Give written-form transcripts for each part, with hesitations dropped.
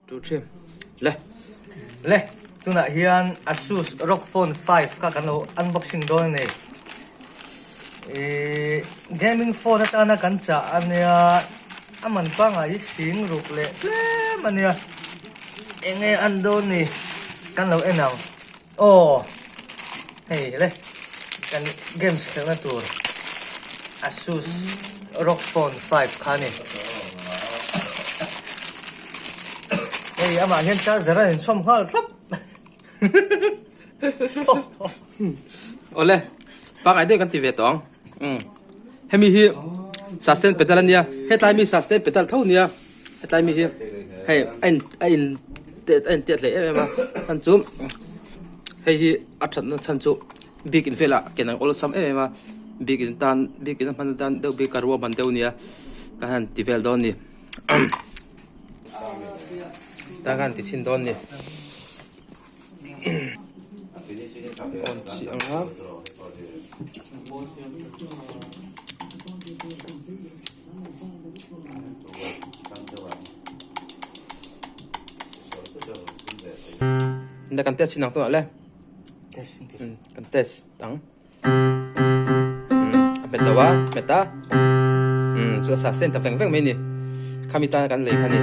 Tu thin. Le. Le, tunah hian Asus ROG Phone 5 kha kan lo unboxing dawn a ni. Ihh gaming phone atana kan chah a nia, a man pangngai hi sing ruk leh tlem a nia. Eng nge an dawn ni kan lo en ang. Aw hei le kan games khelhna tur Asus ROG Phone 5 kha a ni. Hei amah hian charger a inchhawm nghal thlap. Awle pangngai deuh kan ti ve tawh ang. Umm hemi hi sustain pedal a nia hetlai mi sustain pedal tho nia hetlai mi hi hei a in a in a in tiat hlei em em a chhan chu hei hi a thatna chhan chu bik in velah ken ang awlsam em em a bik in tan bik in a hman atan deuh bik a ruahman deuh nia ka han ti vel dawn a ni tan ka han ti chhin dawn a ni. On chi ang a. Nda kan test chin ang tunah le. Kan test ang. A hmet lo a, hmet a. Chu a sustain ta veng veng mai ni. Khami tana kan lei kha ni.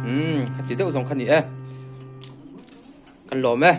Umm, kha ti deuh zawng kha ni e. Kan lawm e.